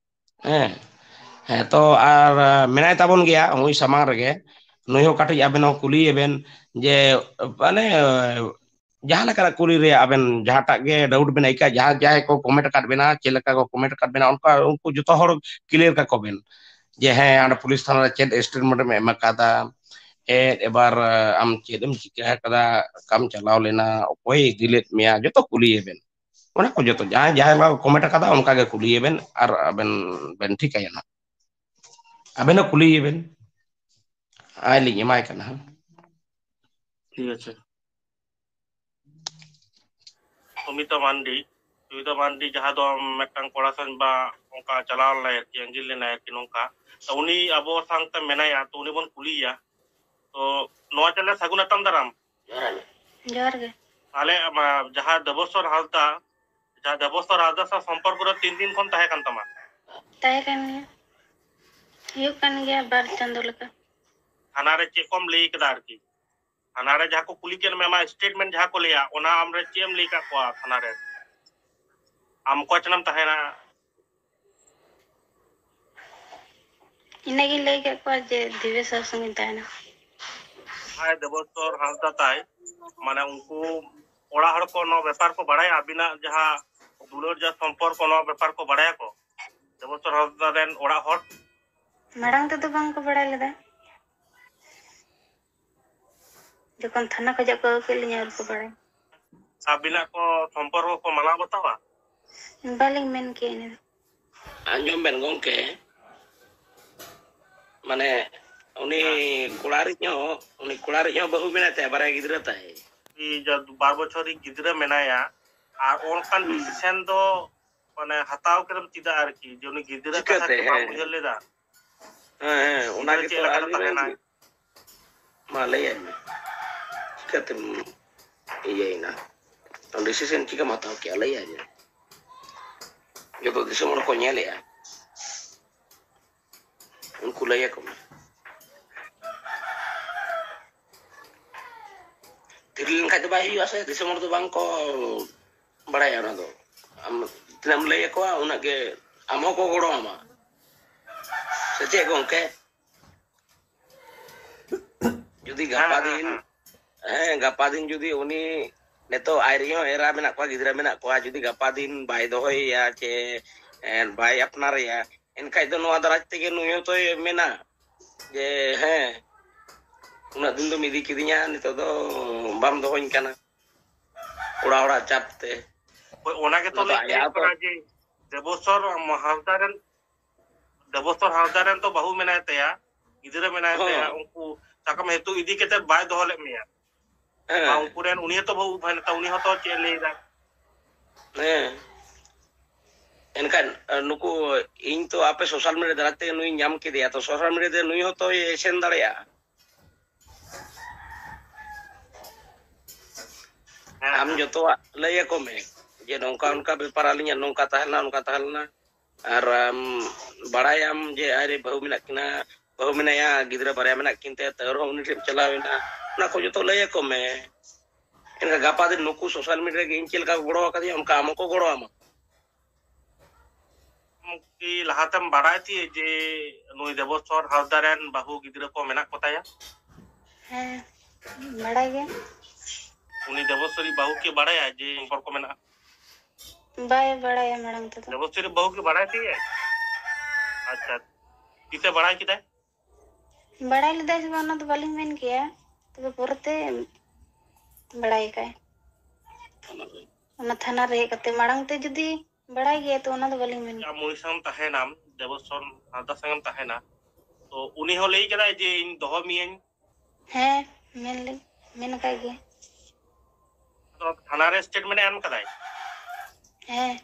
ᱦᱮᱸ᱾ ᱦᱮᱸ, ᱛᱚ ᱟᱨ ᱢᱮᱱᱟᱭ ᱛᱟᱵᱚᱱ ᱜᱮᱭᱟ ᱱᱩᱭ ᱥᱟᱢᱟᱝ ᱨᱮᱜᱮ᱾ ᱱᱩᱭ ᱦᱚᱸ ᱠᱟᱹᱴᱤᱡ ᱟᱵᱮᱱ ᱦᱚᱸ ᱠᱩᱞᱤᱭᱮ ᱵᱮᱱ ᱡᱮ, ᱢᱟᱱᱮ, ᱡᱟᱦᱟᱸ ᱞᱮᱠᱟᱱᱟᱜ ᱠᱩᱞᱤ ᱨᱮᱭᱟᱜ ᱟᱵᱮᱱ ᱡᱟᱦᱟᱸᱴᱟᱜ ᱜᱮ doubt ᱵᱮᱱ ᱟᱹᱭᱠᱟᱹᱜᱼᱟ, ᱡᱟᱦᱟᱸ, ᱡᱟᱦᱟᱸᱭ ᱠᱚ comment ᱟᱠᱟᱫ ᱵᱮᱱᱟ, ᱪᱮᱫ ᱞᱮᱠᱟ ᱠᱚ comment ᱟᱠᱟᱫ ᱵᱮᱱᱟ, ᱚᱱᱠᱟ ᱩᱱᱠᱩ ᱡᱚᱛᱚ ᱦᱚᱲ clear ᱠᱟᱠᱚ ᱵᱮᱱ ᱡᱮ, ᱦᱮᱸ, ᱚᱸᱰᱮ ᱯᱩᱞᱤᱥ ᱛᱷᱟᱱᱟ ᱨᱮ ᱪᱮᱫ statement ᱮᱢ ᱮᱢ ᱟᱠᱟᱫᱟ, ᱮᱫ, ᱮᱵᱟᱨ, ᱟᱢ ᱪᱮᱫ ᱮᱢ ᱪᱤᱠᱟᱹ ᱟᱠᱟᱫᱟ, ᱚᱠᱟᱢ ᱪᱟᱞᱟᱣ ᱞᱮᱱᱟ, ᱚᱠᱚᱭ ᱤᱫᱤ ᱞᱮᱫ ᱢᱮᱭᱟ, ᱡᱚᱛᱚ ᱠᱩᱞᱤᱭᱮ ᱵᱮᱱ᱾ ᱚᱱᱟ ᱠᱚ ᱡᱚᱛᱚ, ᱡᱟᱦᱟᱸᱭ, ᱡᱟᱦᱟᱸᱭ ᱵᱟᱠᱚ comment ᱟᱠᱟᱫᱟ, ᱚᱱᱠᱟ ᱜᱮ ᱠᱩᱞᱤᱭᱮ ᱵᱮᱱ, ᱟᱨ ᱟᱵᱮᱱ ᱵᱮᱱ ᱴᱷᱤᱠᱟᱭᱟ ᱱᱟᱦᱟᱜ᱾ ᱟᱵᱮᱱ ᱦᱚᱸ ᱠᱩᱞᱤᱭᱮ ᱵᱮᱱ, ᱟᱡ ᱞᱤᱧ ᱮᱢᱟᱭ ᱠᱟᱱᱟ ᱦᱟᱸᱜ᱾ ᱴᱷᱤᱠ ᱟᱪᱷᱮ᱾ ᱥᱩᱢᱤᱛᱟ ᱢᱟᱱᱰᱤ, ᱥᱩᱢᱤᱛᱟ ᱢᱟᱱᱰᱤ ᱡᱟᱦᱟᱸ ᱫᱚ ᱢᱤᱫᱴᱟᱝ ᱠᱚᱲᱟ ᱥᱟᱶ ᱵᱟ ᱚᱱᱠᱟ ᱪᱟᱞᱟᱣ ᱞᱮᱱᱟᱭ ᱟᱨᱠᱤ, ᱟᱸᱜᱤᱨ ᱞᱮᱱᱟᱭ ᱟᱨᱠᱤ ᱱᱚᱝᱠᱟ᱾ ᱛᱚ ᱩᱱᱤ ᱟᱵᱚ ᱥᱟᱶᱛᱮ ᱢᱮᱱᱟᱭᱟ, ᱛᱚ ᱩᱱᱤ ᱵᱚᱱ ᱠᱩᱞᱤᱭᱮᱭᱟ᱾ ᱛᱚ ᱱᱚᱣᱟ ᱪᱮᱱᱮᱞ ᱥᱟᱹᱜᱩᱱ ᱟᱛᱟᱝ ᱫᱟᱨᱟᱢ᱾ ᱡᱚᱦᱟᱨ ᱜᱮ᱾ ᱡᱚᱦᱟᱨ ᱜᱮ᱾ ᱛᱟᱦᱞᱮ ᱟᱢ, ᱡᱟᱦᱟᱸ ᱫᱮᱵᱚᱥᱣᱚᱨ ᱦᱟᱸᱥᱫᱟ, ᱡᱟᱦᱟᱸ ᱫᱮᱵᱚᱥᱣᱚᱨ ᱦᱟᱸᱥᱫᱟ ᱥᱟᱶ ᱥᱚᱢᱯᱚᱨᱠᱚ ᱨᱮ ᱛᱤᱱ ᱫᱤᱱ ᱠᱷᱚᱱ ᱛᱟᱦᱮᱸ ᱠᱟᱱ ᱛᱟᱢᱟ? ᱛᱟᱦᱮᱸ ᱠᱟᱱ ᱜᱮᱭᱟ, ᱦᱩᱭᱩᱜ ᱠᱟᱱ ᱜᱮᱭᱟ ᱵᱟᱨ ᱪᱟᱸᱫᱚ ᱞᱮᱠᱟ᱾ ᱛᱷᱟᱱᱟ ᱨᱮ ᱪᱮᱫ ᱠᱚᱢ ᱞᱟᱹᱭ ᱠᱮᱫᱟ ᱟᱨᱠᱤ? ᱛᱷᱟᱱᱟ ᱨᱮ ᱡᱟᱦᱟᱸ ᱠᱚ ᱠᱩᱞᱤ ᱠᱮᱫ ᱢᱮ, ᱟᱢᱟᱜ statement ᱡᱟᱦᱟᱸ ᱠᱚ ᱞᱟᱹᱭᱟ, ᱚᱱᱟ ᱟᱢ ᱨᱮ ᱪᱮᱫ ᱮᱢ ᱞᱟᱹᱭ ᱠᱟᱜ ᱠᱚᱣᱟ ᱛᱷᱟᱱᱟ ᱨᱮ? ᱟᱢ ᱚᱠᱚᱭ ᱴᱷᱮᱱᱮᱢ ᱛᱟᱦᱮᱱᱟ? ᱤᱱᱟᱹᱜᱤᱧ ᱞᱟᱹᱭ ᱠᱮᱫ ᱠᱚᱣᱟ ᱡᱮ ᱫᱤᱵᱮᱥ ᱥᱟᱶ ᱥᱚᱸᱜᱮᱧ ᱛᱟᱦᱮᱱᱟ᱾ ᱡᱟᱦᱟᱸᱭ ᱫᱮᱵᱚᱥᱣᱚᱨ ᱦᱟᱸᱥᱫᱟ ᱛᱟᱭ, ᱢᱟᱱᱮ ᱩᱱᱠᱩ ᱚᱲᱟᱜ ᱦᱚᱲ ᱠᱚ ᱱᱚᱣᱟ ᱵᱮᱯᱟᱨ ᱠᱚ ᱵᱟᱲᱟᱭᱟ, ᱟᱹᱵᱤᱱᱟᱜ ᱡᱟᱦᱟᱸ ᱫᱩᱞᱟᱹᱲ ᱡᱟᱦᱟᱸ ᱥᱚᱢᱯᱚᱨᱠᱚ, ᱱᱚᱣᱟ ᱵᱮᱯᱟᱨ ᱠᱚ ᱵᱟᱲᱟᱭᱟ ᱠᱚ ᱫᱮᱵᱚᱥᱣᱚᱨ ᱦᱟᱸᱥᱫᱟ ᱨᱮᱱ ᱚᱲᱟᱜ ᱦᱚᱲ? ᱢᱟᱲᱟᱝ ᱛᱮᱫᱚ ᱵᱟᱝ ᱠᱚ ᱵᱟᱲᱟᱭ ᱞᱮᱫᱟ, ᱡᱚᱠᱷᱚᱱ ᱛᱷᱟᱱᱟ ᱠᱷᱚᱱᱟᱜ ᱠᱚ ᱟᱹᱜᱩ ᱠᱮᱫ ᱞᱤᱧᱟ ᱩᱱ ᱠᱚ ᱵᱟᱲᱟᱭ᱾ ᱟᱹᱵᱤᱱᱟᱜ ᱠᱚ ᱥᱚᱢᱯᱚᱨᱠᱚ ᱠᱚ ᱢᱟᱱᱟᱣ ᱵᱟᱛᱟᱣᱟ? ᱵᱟᱹᱞᱤᱧ ᱢᱮᱱ ᱠᱮᱫ ᱤᱱᱟᱹ ᱫᱚ᱾ ᱟᱸᱡᱚᱢ ᱵᱮᱱ ᱜᱚᱢᱠᱮ, ᱢᱟᱱᱮ ᱩᱱᱤ ᱦᱮᱸ᱾ ᱠᱚᱲᱟ ᱨᱤᱡ ᱦᱚᱸ, ᱩᱱᱤ ᱠᱚᱲᱟ ᱨᱤᱡ ᱦᱚᱸ ᱵᱟᱹᱦᱩ ᱢᱮᱱᱟᱭ ᱛᱟᱭᱟ, ᱵᱟᱨᱭᱟ ᱜᱤᱫᱽᱨᱟᱹ ᱛᱟᱭ᱾ ᱩᱱᱤ ᱡᱟ ᱵᱟᱨ ᱵᱚᱪᱷᱚᱨ ᱨᱤᱡ ᱜᱤᱫᱽᱨᱟᱹ ᱢᱮᱱᱟᱭᱟ, ᱟᱨ ᱚᱱᱠᱟᱱ ᱦᱩᱸ᱾ decision ᱫᱚ ᱢᱟᱱᱮ ᱦᱟᱛᱟᱣ ᱠᱮᱫᱟᱢ ᱪᱮᱫᱟᱜ ᱟᱨᱠᱤ, ᱡᱮ ᱩᱱᱤ ᱜᱤᱫᱽᱨᱟᱹ ᱠᱟᱛᱷᱟ ᱪᱤᱠᱟᱹᱛᱮ? ᱠᱤ ᱵᱟᱢ ᱦᱮᱸ᱾ ᱩᱭᱦᱟᱹᱨ ᱞᱮᱫᱟ? ᱦᱮᱸ, ᱦᱮᱸ, ᱚᱱᱟ ᱜᱤᱫᱽᱨᱟᱹ ᱜᱮᱛᱚ ᱪᱮᱫ ᱞᱮᱠᱟᱛᱮ ᱟᱹᱞᱤᱧ ᱞᱤᱧ ᱛᱟᱦᱮᱱᱟᱭ? ᱢᱟ ᱞᱟᱹᱭᱟᱭ ᱢᱮ, ᱪᱤᱠᱟᱹᱛᱮᱢ ᱤᱭᱟᱹᱭᱮᱱᱟ? ᱰᱤᱥᱤᱥᱚᱱ ᱪᱤᱠᱟᱹᱢ ᱦᱟᱛᱟᱣ ᱠᱮᱜᱼᱟ? ᱞᱟᱹᱭᱟᱭ ᱢᱮ᱾ ᱡᱚᱛᱚ ᱫᱤᱥᱚᱢ ᱦᱚᱲ ᱠᱚ ᱧᱮᱞᱮᱜᱼᱟ, ᱩᱱᱠᱩ ᱞᱟᱹᱭ ᱟᱠᱚ ᱢᱮ᱾ ᱞᱮᱱᱠᱷᱟᱡ ᱫᱚ ᱵᱟᱭ ᱦᱩᱭᱩᱜᱼᱟ ᱥᱮ, ᱫᱤᱥᱚᱢ ᱦᱚᱲ ᱫᱚ ᱵᱟᱝ ᱠᱚ ᱵᱟᱲᱟᱭᱟ ᱚᱱᱟ ᱫᱚ᱾ ᱟᱢ ᱛᱤᱱᱟᱹᱜ ᱮᱢ ᱞᱟᱹᱭ ᱟᱠᱚᱣᱟ, ᱩᱱᱟᱹᱜ ᱜᱮ ᱟᱢ ᱦᱚᱸᱠᱚ ᱜᱚᱲᱚ ᱟᱢᱟ᱾ ᱥᱮ ᱪᱮᱫ ᱜᱚᱝᱠᱮ? ᱡᱩᱫᱤ ᱜᱟᱯᱟ ᱦᱮᱸ, ᱦᱮᱸ, ᱫᱤᱱ, ᱦᱮᱸ᱾ ᱦᱮᱸ, ᱜᱟᱯᱟ ᱫᱤᱱ ᱡᱩᱫᱤ ᱩᱱᱤ ᱱᱤᱛᱚᱜ ᱟᱡ ᱨᱮᱱ ᱦᱚᱸ ᱮᱨᱟ ᱢᱮᱱᱟᱜ ᱠᱚᱣᱟ, ᱜᱤᱫᱽᱨᱟᱹ ᱢᱮᱱᱟᱜ ᱠᱚᱣᱟ, ᱡᱩᱫᱤ ᱜᱟᱯᱟ ᱫᱤᱱ ᱵᱟᱭ ᱫᱚᱦᱚᱭᱮᱭᱟ ᱪᱮ, ᱮ, ᱵᱟᱭ ᱟᱯᱱᱟᱨᱮᱭᱟ, ᱮᱱᱠᱷᱟᱡ ᱫᱚ ᱱᱚᱣᱟ ᱫᱟᱨᱟᱭ ᱛᱮᱜᱮ ᱱᱩᱭ ᱦᱚᱸᱛᱚᱭ ᱢᱮᱱᱟ ᱡᱮ, "ᱦᱮᱸ, ᱩᱱᱟᱹᱜ ᱫᱤᱱ ᱫᱚᱢ ᱤᱫᱤ ᱠᱤᱫᱤᱧᱟ, ᱱᱤᱛᱚᱜ ᱫᱚ ᱵᱟᱢ ᱫᱚᱦᱚᱧ ᱠᱟᱱᱟ", ᱚᱲᱟᱜ ᱦᱚᱲᱟᱜ ᱪᱟᱯ ᱛᱮ᱾ ᱦᱳᱭ, ᱚᱱᱟ ᱜᱮᱛᱚ ᱚᱱᱟ ᱫᱚ ᱞᱟᱹᱭ ᱟᱭᱟᱜ ᱦᱩᱭᱩᱜ ᱛᱚ ᱠᱟᱱᱟ ᱡᱮ ᱫᱮᱵᱚᱥᱚᱨ ᱦᱟᱸᱥᱫᱟ ᱨᱮᱱ, ᱫᱮᱵᱚᱥᱚᱨ ᱦᱟᱸᱥᱫᱟ ᱨᱮᱱ ᱛᱚ ᱵᱟᱹᱦᱩ ᱢᱮᱱᱟᱭ ᱛᱟᱭᱟ, ᱜᱤᱫᱽᱨᱟᱹ ᱢᱮᱱᱟᱭ ᱦᱚᱸ᱾ ᱛᱟᱭᱟ, ᱩᱱᱠᱩ ᱥᱟᱵ ᱠᱟᱜ ᱢᱮ ᱱᱤᱛᱚᱜ ᱤᱫᱤ ᱠᱟᱛᱮ ᱵᱟᱭ ᱫᱚᱦᱚ ᱞᱮᱫ ᱢᱮᱭᱟ, ᱦᱮᱸ᱾ ᱵᱟ ᱩᱱᱠᱩ ᱨᱮᱱ ᱩᱱᱤ ᱦᱚᱸᱛᱚ ᱵᱟᱹᱦᱩ ᱢᱮᱱᱟᱭ ᱛᱟᱭᱟ, ᱩᱱᱤ ᱦᱚᱸᱛᱚ ᱪᱮᱫ ᱮ ᱞᱟᱹᱭ ᱮᱫᱟ? ᱦᱮᱸ᱾ ᱮᱱᱠᱷᱟᱱ, ᱟ, ᱱᱩᱠᱩ, ᱤᱧ ᱛᱚ ᱟᱯᱮ social media ᱫᱟᱨᱟᱭ ᱛᱮ ᱱᱩᱭ ᱧᱟᱢ ᱠᱮᱫᱮᱭᱟ, ᱛᱚ social media ᱛᱮ ᱱᱩᱭ ᱦᱚᱸᱛᱚᱭ ᱥᱮᱱ ᱫᱟᱲᱮᱭᱟᱜᱼᱟ᱾ ᱦᱮᱸ, ᱟᱢ ᱦᱮᱸ᱾ ᱡᱚᱛᱚᱣᱟᱜ ᱞᱟᱹᱭ ᱟᱠᱚ ᱢᱮ ᱡᱮ ᱱᱚᱝᱠᱟ ᱚᱱᱠᱟ ᱵᱮᱯᱟᱨ, ᱟᱹᱞᱤᱧᱟᱜ ᱱᱚᱝᱠᱟ ᱛᱟᱦᱮᱸ ᱞᱮᱱᱟ, ᱚᱱᱠᱟ ᱛᱟᱦᱮᱸ ᱞᱮᱱᱟ, ᱟᱨ ᱟᱢ ᱵᱟᱲᱟᱭᱟᱢ ᱡᱮ ᱟᱡ ᱨᱮ ᱵᱟᱹᱦᱩ ᱢᱮᱱᱟᱜ ᱠᱤᱱᱟ, ᱵᱟᱹᱦᱩ ᱢᱮᱱᱟᱭᱟ, ᱜᱤᱫᱽᱨᱟᱹ ᱵᱟᱨᱭᱟ ᱢᱮᱱᱟᱜ ᱠᱤᱱ ᱛᱟᱭᱟ, ᱛᱟᱹᱣ ᱨᱮᱦᱚᱸ ᱩᱱᱤ ᱴᱷᱮᱱ ᱪᱟᱞᱟᱣ ᱮᱱᱟ, ᱚᱱᱟ ᱠᱚ ᱡᱚᱛᱚ ᱞᱟᱹᱭ ᱟᱠᱚ ᱢᱮ᱾ ᱮᱱᱠᱷᱟᱱ ᱜᱟᱯᱟ ᱫᱤᱱ ᱱᱩᱠᱩ social media ᱨᱮ ᱤᱧ ᱪᱮᱫ ᱞᱮᱠᱟ ᱠᱚ ᱜᱚᱲᱚ ᱟᱠᱟᱫᱤᱧᱟ, ᱚᱱᱠᱟ ᱟᱢ ᱦᱚᱸᱠᱚ ᱜᱚᱲᱚ ᱟᱢᱟ᱾ ᱟᱢ ᱠᱤ ᱞᱟᱦᱟᱛᱮᱢ ᱵᱟᱲᱟᱭ ᱛᱟᱦᱮᱸᱫ ᱡᱮ ᱱᱩᱭ ᱫᱮᱵᱚᱥᱚᱨ ᱦᱟᱸᱥᱫᱟ ᱨᱮᱱ ᱵᱟᱹᱦᱩ ᱜᱤᱫᱽᱨᱟᱹ ᱠᱚ ᱢᱮᱱᱟᱜ ᱠᱚ ᱛᱟᱭᱟ? ᱦᱮᱸ, ᱵᱟᱲᱟᱭ ᱜᱮ᱾ ᱩᱱᱤ ᱫᱮᱵᱚᱥᱚᱨᱤᱡ ᱵᱟᱹᱦᱩ ᱠᱤ ᱵᱟᱲᱟᱭᱟ ᱡᱮ ᱥᱚᱢᱯᱚᱨᱠᱚ ᱢᱮᱱᱟᱜᱼᱟ? ᱵᱟᱭ ᱵᱟᱲᱟᱭᱟ ᱢᱟᱲᱟᱝ ᱛᱮᱫᱚ᱾ ᱫᱮᱵᱚᱥᱚᱨᱤᱡ ᱵᱟᱹᱦᱩ ᱠᱤ ᱵᱟᱲᱟᱭ ᱛᱟᱦᱮᱸᱫ? ᱟᱪᱪᱷᱟ, ᱛᱤᱥᱮ ᱵᱟᱲᱟᱭ ᱠᱮᱫᱟᱭ? ᱵᱟᱲᱟᱭ ᱞᱮᱫᱟᱭ ᱥᱮ ᱵᱟᱝ, ᱚᱱᱟ ᱫᱚ ᱵᱟᱹᱞᱤᱧ ᱢᱮᱱ ᱠᱮᱭᱟ, ᱛᱚᱵᱮ ᱯᱚᱨᱮᱛᱮ ᱵᱟᱲᱟᱭ ᱠᱟᱭ᱾ ᱚᱱᱟ ᱛᱷᱟᱱᱟ ᱨᱮ ᱦᱮᱡ ᱠᱟᱛᱮ, ᱢᱟᱲᱟᱝ ᱛᱮ ᱡᱩᱫᱤ ᱵᱟᱲᱟᱭ ᱜᱮᱭᱟ, ᱛᱚ ᱚᱱᱟ ᱫᱚ ᱵᱟᱹᱞᱤᱧ ᱢᱮᱱ ᱠᱮᱭᱟ᱾ ᱟᱢ ᱩᱱᱤ ᱥᱟᱶ ᱛᱟᱦᱮᱱᱟᱢ, ᱫᱮᱵᱚᱥᱚᱨ ᱦᱟᱸᱥᱫᱟ ᱥᱟᱶ ᱮᱢ ᱛᱟᱦᱮᱱᱟ, ᱛᱚ ᱩᱱᱤ ᱦᱚᱸ ᱞᱟᱹᱭ ᱠᱮᱫᱟᱭ ᱡᱮ ᱤᱧ ᱫᱚᱦᱚ ᱢᱤᱭᱟᱹᱧ? ᱦᱮᱸ, ᱢᱮᱱ ᱞᱮ-, ᱢᱮᱱ ᱟᱠᱟᱫ ᱜᱮ᱾ ᱟᱫᱚ ᱛᱷᱟᱱᱟ ᱨᱮ statement ᱮ ᱮᱢ ᱠᱟᱫᱟᱭ? ᱦᱮᱸ᱾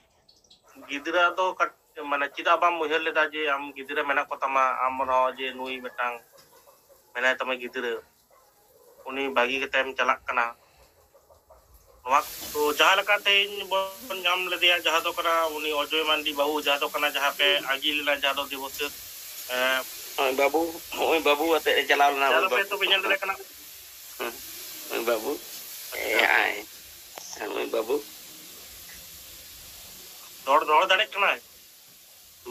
ᱜᱤᱫᱽᱨᱟᱹ ᱫᱚ ᱠᱟᱴ-, ᱢᱟᱱᱮ, ᱪᱮᱫᱟᱜ ᱵᱟᱢ ᱩᱭᱦᱟᱹᱨ ᱞᱮᱫᱟ ᱡᱮ ᱟᱢ ᱜᱤᱫᱽᱨᱟᱹ ᱢᱮᱱᱟᱜ ᱠᱚ ᱛᱟᱢᱟ, ᱟᱢ ᱨᱮᱦᱚᱸ ᱡᱮ ᱱᱩᱭ ᱢᱤᱫᱴᱟᱝ ᱢᱮᱱᱟᱭ ᱛᱟᱢᱟ ᱜᱤᱫᱽᱨᱟᱹ, ᱩᱱᱤ ᱵᱟᱹᱜᱤ ᱠᱟᱛᱮᱢ ᱪᱟᱞᱟᱜ ᱠᱟᱱᱟ? ᱱᱚᱣᱟ ᱛᱚ ᱡᱟᱦᱟᱸ ᱞᱮᱠᱟ ᱛᱮᱦᱮᱧ ᱵᱚᱱ ᱧᱟᱢ ᱞᱮᱫᱮᱭᱟ, ᱡᱟᱦᱟᱸ ᱫᱚ ᱠᱟᱱᱟ ᱩᱱᱤ ᱚᱡᱚᱭ ᱢᱟᱱᱰᱤ ᱵᱟᱹᱦᱩ, ᱡᱟᱦᱟᱸ ᱫᱚ ᱠᱟᱱᱟ ᱡᱟᱦᱟᱸ ᱯᱮ ᱟᱹᱜᱤ ᱞᱮᱱᱟ, ᱡᱟᱦᱟᱸ ᱫᱚ ᱫᱮᱵᱚᱥᱤᱛ, ᱮᱸ, ᱱᱚᱜᱼᱚᱭ ᱵᱟᱹᱵᱩ, ᱱᱚᱜᱼᱚᱭ ᱵᱟᱹᱵᱩ ᱟᱛᱮ ᱮ ᱪᱟᱞᱟᱣ ᱞᱮᱱᱟ, ᱡᱟᱦᱟᱸ ᱱᱚᱜᱼᱚᱭ ᱫᱚ ᱯᱮ ᱵᱟᱹᱵᱩ᱾ ᱛᱚᱯᱮ ᱧᱮᱞ ᱫᱟᱲᱮᱭᱟᱜ ᱠᱟᱱᱟ᱾ ᱦᱮᱸ, ᱱᱚᱜᱼᱚᱭ ᱵᱟᱹᱵᱩ᱾ ᱮ ᱟᱭ᱾ ᱱᱩᱭ ᱵᱟᱹᱵᱩ᱾ ᱨᱚᱲ, ᱨᱚᱲ ᱫᱟᱲᱮᱭᱟᱜ ᱠᱟᱱᱟᱭ?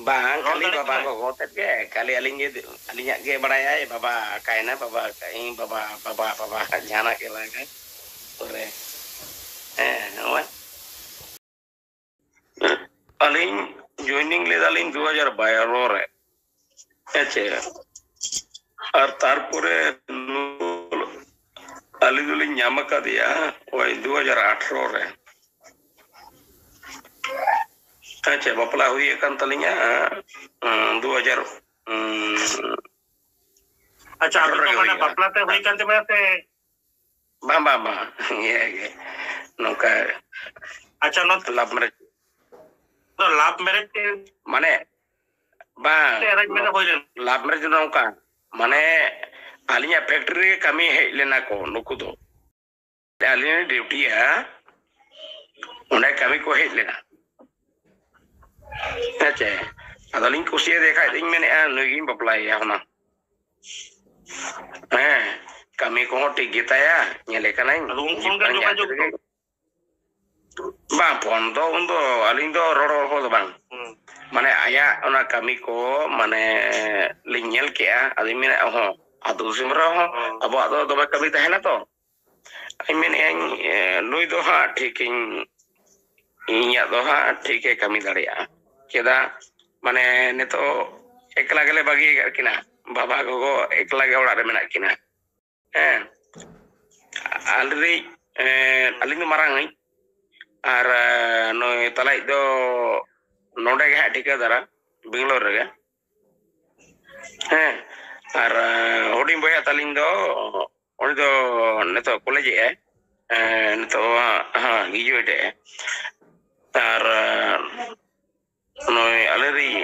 ᱵᱟᱝ, ᱨᱚᱲ ᱠᱷᱟᱹᱞᱤ ᱫᱟᱲᱮᱭᱟᱜ ᱵᱟᱵᱟ ᱠᱟᱱᱟᱭ? ᱜᱚᱜᱚ ᱛᱮᱫ ᱜᱮ, ᱠᱷᱟᱹᱞᱤ ᱟᱹᱞᱤᱧ ᱜᱮ, ᱟᱹᱞᱤᱧᱟᱜ ᱜᱮ ᱵᱟᱲᱟᱭᱟᱭ, ᱵᱟᱵᱟ ᱟᱠᱟᱭᱮᱱᱟ, ᱵᱟᱵᱟ ᱟᱠᱟᱭ, ᱵᱟᱵᱟ, ᱵᱟᱵᱟ, ᱵᱟᱵᱟ, ᱡᱟᱦᱟᱱᱟᱜ ᱜᱮ ᱵᱟᱝ᱾ ᱯᱚᱨᱮ, ᱦᱮᱸ, ᱱᱚᱜᱼᱚᱭ᱾ ᱟᱹᱞᱤᱧ joining ᱞᱮᱫᱟᱞᱤᱧ ᱫᱩ ᱦᱟᱡᱟᱨ ᱵᱟᱨᱚ ᱨᱮ᱾ ᱦᱮᱸ ᱪᱮ? ᱟᱨ ᱛᱟᱨᱯᱚᱨᱮ ᱱᱩᱨ ᱟᱹᱞᱤᱧ ᱫᱚᱞᱤᱧ ᱧᱟᱢ ᱟᱠᱟᱫᱮᱭᱟ ᱳᱭ ᱫᱩ ᱦᱟᱡᱟᱨ ᱟᱴᱷᱨᱚ ᱨᱮ᱾ ᱦᱮᱸ ᱪᱮ? ᱵᱟᱯᱞᱟ ᱦᱩᱭ ᱟᱠᱟᱱ ᱛᱟᱹᱞᱤᱧᱟ, ᱩᱸ, ᱫᱩ ᱦᱟᱡᱟᱨ, ᱩᱸ, ᱟᱪᱪᱷᱟ, ᱟᱹᱵᱤᱱ ᱫᱚ ᱨᱮᱜᱮ ᱢᱟᱱᱮ ᱦᱩᱭ ᱠᱟᱱᱟ᱾ ᱵᱟᱯᱞᱟ ᱛᱮ ᱦᱩᱭ ᱠᱟᱱ ᱛᱟᱵᱮᱱᱟ ᱥᱮ? ᱵᱟᱝ, ᱵᱟᱝ, ᱵᱟᱝ᱾ ᱤᱭᱟᱹ ᱜᱮ᱾ ᱱᱚᱝᱠᱟ ᱟᱪᱪᱷᱟ, ᱱᱚᱛ-, love marriage᱾ ᱱᱚᱣᱟ love marriage ᱛᱮ ᱢᱟᱱᱮ, ᱵᱟᱝ, ᱥᱮ arrange marriage ᱦᱩᱭ ᱞᱮᱱᱟ? Love marriage ᱫᱚ ᱱᱚᱝᱠᱟ, ᱢᱟᱱᱮ, ᱟᱹᱞᱤᱧᱟᱜ factory ᱨᱮ ᱠᱟᱹᱢᱤ ᱦᱮᱡ ᱞᱮᱱᱟ ᱠᱚ ᱱᱩᱠᱩ ᱫᱚ᱾ ᱟᱹᱞᱤᱧ ᱞᱤᱧ ᱰᱤᱭᱩᱴᱤᱭᱟ, ᱚᱸᱰᱮ ᱠᱟᱹᱢᱤ ᱠᱚ ᱦᱮᱡ ᱞᱮᱱᱟ᱾ ᱦᱮᱸ ᱪᱮ? ᱟᱫᱚᱞᱤᱧ ᱠᱩᱥᱤᱭᱟᱫᱮ ᱠᱷᱟᱡ ᱫᱚᱧ ᱢᱮᱱᱮᱫᱼᱟ, ᱱᱩᱭ ᱜᱤᱧ ᱵᱟᱯᱞᱟᱭᱮᱭᱟ ᱦᱩᱱᱟᱹᱝ᱾ ᱦᱮᱸ, ᱠᱟᱹᱢᱤ ᱠᱚᱦᱚᱸ ᱴᱷᱤᱠ ᱜᱮᱛᱟᱭᱟ, ᱧᱮᱞᱮ ᱠᱟᱹᱱᱟᱹᱧ᱾ ᱟᱫᱚ ᱩᱱ ᱠᱷᱚᱱ ᱜᱮ ᱡᱤᱵᱟᱱ ᱡᱟᱦᱟᱸ ᱡᱳᱜᱟᱡᱳᱜᱽ ᱛᱮᱜᱮ᱾ ᱫᱚ? ᱵᱟᱝ, ᱯᱷᱳᱱ ᱫᱚ ᱩᱱᱫᱚ ᱟᱹᱞᱤᱧ ᱫᱚ ᱨᱚᱲ ᱨᱚᱯᱚᱲ ᱫᱚ ᱵᱟᱝ᱾ ᱦᱩᱸ᱾ ᱢᱟᱱᱮ ᱟᱭᱟᱜ ᱚᱱᱟ ᱠᱟᱹᱢᱤ ᱠᱚ ᱢᱟᱱᱮ ᱞᱤᱧ ᱧᱮᱞ ᱠᱮᱜᱼᱟ, ᱟᱫᱚᱧ ᱢᱮᱱᱟ, ᱦᱚᱸ, ᱟᱹᱛᱩ ᱫᱤᱥᱚᱢ ᱨᱮᱦᱚᱸ ᱦᱩᱸ᱾ ᱟᱵᱚᱣᱟᱜ ᱫᱚ ᱫᱚᱢᱮ ᱠᱟᱹᱢᱤ ᱛᱟᱦᱮᱱᱟ ᱛᱚ᱾ ᱤᱧ ᱢᱮᱱᱮᱫᱼᱟᱹᱧ, ᱮ, ᱱᱩᱭ ᱫᱚ ᱦᱟᱸᱜ ᱴᱷᱤᱠᱤᱧ, ᱤᱧᱟᱹᱜ ᱫᱚ ᱦᱟᱸᱜ ᱴᱷᱤᱠᱮ ᱠᱟᱹᱢᱤ ᱫᱟᱲᱮᱭᱟᱜᱼᱟ᱾ ᱪᱮᱫᱟᱜ? ᱢᱟᱱᱮ ᱱᱤᱛᱚᱜ ᱮᱠᱞᱟ ᱜᱮᱞᱮ ᱵᱟᱹᱜᱤ ᱟᱠᱟᱫ ᱠᱤᱱᱟ, ᱵᱟᱵᱟ ᱜᱚᱜᱚ ᱮᱠᱞᱟ ᱜᱮ ᱚᱲᱟᱜ ᱨᱮ ᱢᱮᱱᱟᱜ ᱠᱤᱱᱟ᱾ ᱦᱮᱸ, ᱟᱞᱮᱨᱤᱡ, ᱮ, ᱟᱹᱞᱤᱧ ᱫᱚ ᱢᱟᱨᱟᱝ ᱟᱹᱧ, ᱟᱨ, ᱮ, ᱱᱩᱭ ᱛᱟᱞᱟᱭᱤᱡ ᱫᱚ ᱱᱚᱰᱮ ᱜᱮ ᱦᱟᱸᱜ ᱴᱷᱤᱠᱟᱹᱫᱟᱨᱟ, ᱵᱮᱝᱜᱟᱞᱳᱨ ᱨᱮᱜᱮ᱾ ᱦᱮᱸ, ᱟᱨ, ᱮ, ᱦᱩᱰᱤᱧ ᱵᱚᱭᱦᱟ ᱛᱟᱹᱞᱤᱧ ᱫᱚ, ᱩᱱᱤ ᱫᱚ ᱱᱤᱛᱚᱜ ᱠᱚᱞᱮᱡᱽ ᱮᱜᱼᱟᱭ, ᱮ, ᱱᱤᱛᱚᱜ ᱦᱟᱸᱜ, ᱦᱮᱸ, ᱜᱨᱮᱡᱩᱭᱮᱴ ᱮᱜᱼᱟᱭ᱾ ᱟᱨ, ᱮ, ᱱᱩᱭ ᱟᱞᱮᱨᱤᱡ,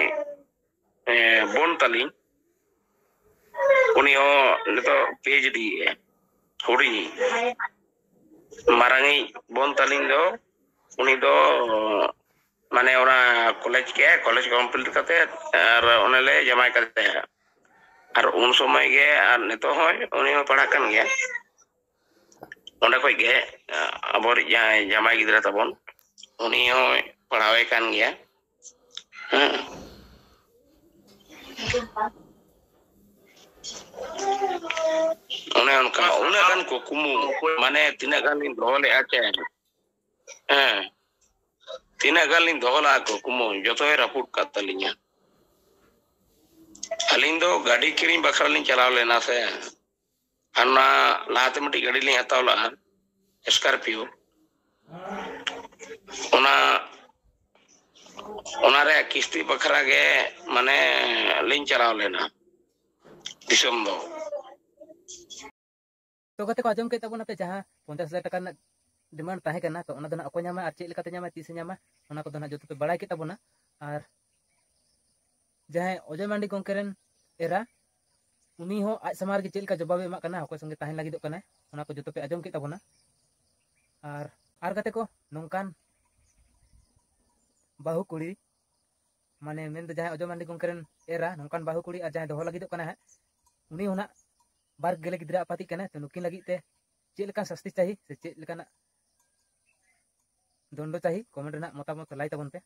ᱮ, ᱵᱳᱱ ᱛᱟᱹᱞᱤᱧ, ᱩᱱᱤ ᱦᱚᱸ ᱱᱤᱛᱚᱜ ᱯᱤ ᱮᱭᱤᱪ ᱰᱤ ᱮᱜᱼᱟᱭ, ᱦᱩᱰᱤᱧᱤᱡ᱾ ᱢᱟᱨᱟᱝᱤᱡ ᱵᱳᱱ ᱛᱟᱹᱞᱤᱧ ᱫᱚ, ᱩᱱᱤ ᱫᱚ ᱢᱟᱱᱮ ᱚᱱᱟ ᱠᱚᱞᱮᱡᱽ ᱠᱮᱜᱼᱟᱭ, ᱠᱚᱞᱮᱡᱽ ᱠᱚᱢᱯᱞᱤᱴ ᱠᱟᱛᱮ ᱟᱨ ᱚᱱᱮ ᱞᱮ ᱡᱟᱶᱟᱭ ᱠᱟᱫᱮᱭᱟ᱾ ᱟᱨ ᱩᱱ ᱥᱚᱢᱚᱭ ᱜᱮ, ᱟᱨ ᱱᱤᱛᱚᱜ ᱦᱚᱸ ᱩᱱᱤ ᱦᱚᱸ ᱯᱟᱲᱦᱟᱜ ᱠᱟᱱ ᱜᱮᱭᱟ᱾ ᱚᱸᱰᱮ ᱠᱷᱚᱡ ᱜᱮ ᱟᱵᱚᱨᱤᱡ ᱡᱟᱦᱟᱸᱭ ᱡᱟᱢᱟᱭ ᱜᱤᱫᱽᱨᱟᱹ ᱛᱟᱵᱚᱱ, ᱩᱱᱤ ᱦᱚᱸᱭ ᱯᱟᱲᱦᱟᱣᱮ ᱠᱟᱱ ᱜᱮᱭᱟ᱾ ᱦᱮᱸ, ᱚᱱᱮ ᱚᱱᱠᱟ ᱩᱱᱟᱹᱜ ᱜᱟᱱ ᱠᱩᱠᱢᱩ, ᱢᱟᱱᱮ ᱛᱤᱱᱟᱹᱜ ᱜᱟᱱ ᱞᱤᱧ ᱫᱚᱦᱚ ᱞᱮᱫᱼᱟ ᱪᱮ, ᱦᱮᱸ, ᱛᱤᱱᱟᱹᱜ ᱜᱟᱱ ᱞᱤᱧ ᱫᱚᱦᱚ ᱞᱮᱫᱼᱟ ᱠᱩᱠᱢᱩ, ᱡᱚᱛᱚᱭ ᱨᱟᱹᱯᱩᱫ ᱠᱟᱫ ᱛᱟᱹᱞᱤᱧᱟ᱾ ᱟᱹᱞᱤᱧ ᱫᱚ ᱜᱟᱹᱰᱤ ᱠᱤᱨᱤᱧ ᱵᱟᱠᱷᱨᱟ ᱞᱤᱧ ᱪᱟᱞᱟᱣ ᱞᱮᱱᱟ ᱥᱮ, ᱟᱨ ᱚᱱᱟ ᱞᱟᱦᱟᱛᱮ ᱢᱤᱫᱴᱤᱡ ᱜᱟᱹᱰᱤ ᱞᱤᱧ ᱦᱟᱛᱟᱣ ᱞᱮᱫᱼᱟ, ᱥᱠᱚᱨᱯᱤᱭᱳ᱾ ᱚᱱᱟ ᱚᱱᱟ ᱨᱮᱭᱟᱜ ᱠᱤᱥᱛᱤ ᱵᱟᱠᱷᱨᱟ ᱜᱮ, ᱢᱟᱱᱮ, ᱞᱤᱧ ᱪᱟᱞᱟᱣ ᱞᱮᱱᱟ ᱫᱤᱥᱚᱢ ᱫᱚ᱾ ᱛᱚ ᱜᱟᱛᱮ ᱠᱚ, ᱟᱸᱡᱚᱢ ᱠᱮᱫ ᱛᱟᱵᱚᱱᱟ ᱯᱮ ᱡᱟᱦᱟᱸ ᱯᱚᱧᱪᱟᱥ ᱦᱟᱡᱟᱨ ᱴᱟᱠᱟ ᱨᱮᱱᱟᱜ ᱰᱤᱢᱟᱱᱰ ᱛᱟᱦᱮᱸ ᱠᱟᱱᱟ, ᱛᱚ ᱚᱱᱟ ᱫᱚ ᱱᱟᱜ ᱚᱠᱚᱭ ᱧᱟᱢᱟ ᱟᱨ ᱪᱮᱫ ᱞᱮᱠᱟᱛᱮ ᱧᱟᱢᱟ, ᱛᱤᱥᱮ ᱧᱟᱢᱟ, ᱚᱱᱟ ᱠᱚᱫᱚ ᱱᱟᱜ ᱡᱚᱛᱚ ᱯᱮ ᱵᱟᱲᱟᱭ ᱠᱮᱫ ᱛᱟᱵᱚᱱᱟ᱾ ᱟᱨ ᱡᱟᱦᱟᱸᱭ ᱚᱡᱚᱭ ᱢᱟᱱᱰᱤ ᱜᱚᱢᱠᱮ ᱨᱮᱱ ᱮᱨᱟ, ᱩᱱᱤ ᱦᱚᱸ ᱟᱡ ᱥᱟᱢᱟᱝ ᱨᱮᱜᱮ ᱪᱮᱫ ᱞᱮᱠᱟ ᱡᱚᱵᱟᱵᱮ ᱮᱢᱟᱜ ᱠᱟᱱᱟ, ᱚᱠᱚᱭ ᱥᱚᱸᱜᱮ ᱛᱟᱦᱮᱱ ᱞᱟᱹᱜᱤᱫᱚᱜ ᱠᱟᱱᱟᱭ, ᱚᱱᱟ ᱠᱚ ᱡᱚᱛᱚ ᱯᱮ ᱟᱸᱡᱚᱢ ᱠᱮᱫ ᱛᱟᱵᱚᱱᱟ᱾ ᱟᱨ ᱟᱨ ᱜᱟᱛᱮ ᱠᱚ, ᱱᱚᱝᱠᱟᱱ ᱵᱟᱹᱦᱩ ᱠᱩᱲᱤ, ᱢᱟᱱᱮ ᱢᱮᱱᱫᱚ ᱡᱟᱦᱟᱸᱭ ᱚᱡᱚᱭ ᱢᱟᱱᱰᱤ ᱜᱚᱢᱠᱮ ᱨᱮᱱ ᱮᱨᱟ, ᱱᱚᱝᱠᱟᱱ ᱵᱟᱹᱦᱩ ᱠᱩᱲᱤ ᱟᱨ ᱡᱟᱦᱟᱸᱭ ᱫᱚᱦᱚ ᱞᱟᱹᱜᱤᱫᱚᱜ ᱠᱟᱱᱟᱭ ᱦᱟᱸᱜ, ᱩᱱᱤ ᱦᱚᱸ ᱱᱟᱜ ᱵᱟᱨ ᱜᱮᱞᱮ ᱜᱤᱫᱽᱨᱟᱹ ᱟᱯᱟᱛᱤᱜ ᱠᱟᱱᱟᱭ᱾ ᱛᱚ ᱱᱩᱠᱤᱱ ᱞᱟᱹᱜᱤᱫ ᱛᱮ ᱪᱮᱫ ᱞᱮᱠᱟᱱ ᱥᱟᱥᱛᱤ ᱪᱟᱹᱦᱤ ᱥᱮ ᱪᱮᱫ ᱞᱮᱠᱟᱱᱟᱜ ᱫᱚᱱᱰᱚ ᱪᱟᱹᱦᱤ, ᱠᱚᱢᱮᱱᱴ ᱨᱮᱱᱟᱜ ᱢᱚᱛᱟᱢᱚᱛ ᱞᱟᱹᱭ ᱛᱟᱵᱚᱱ ᱯᱮ᱾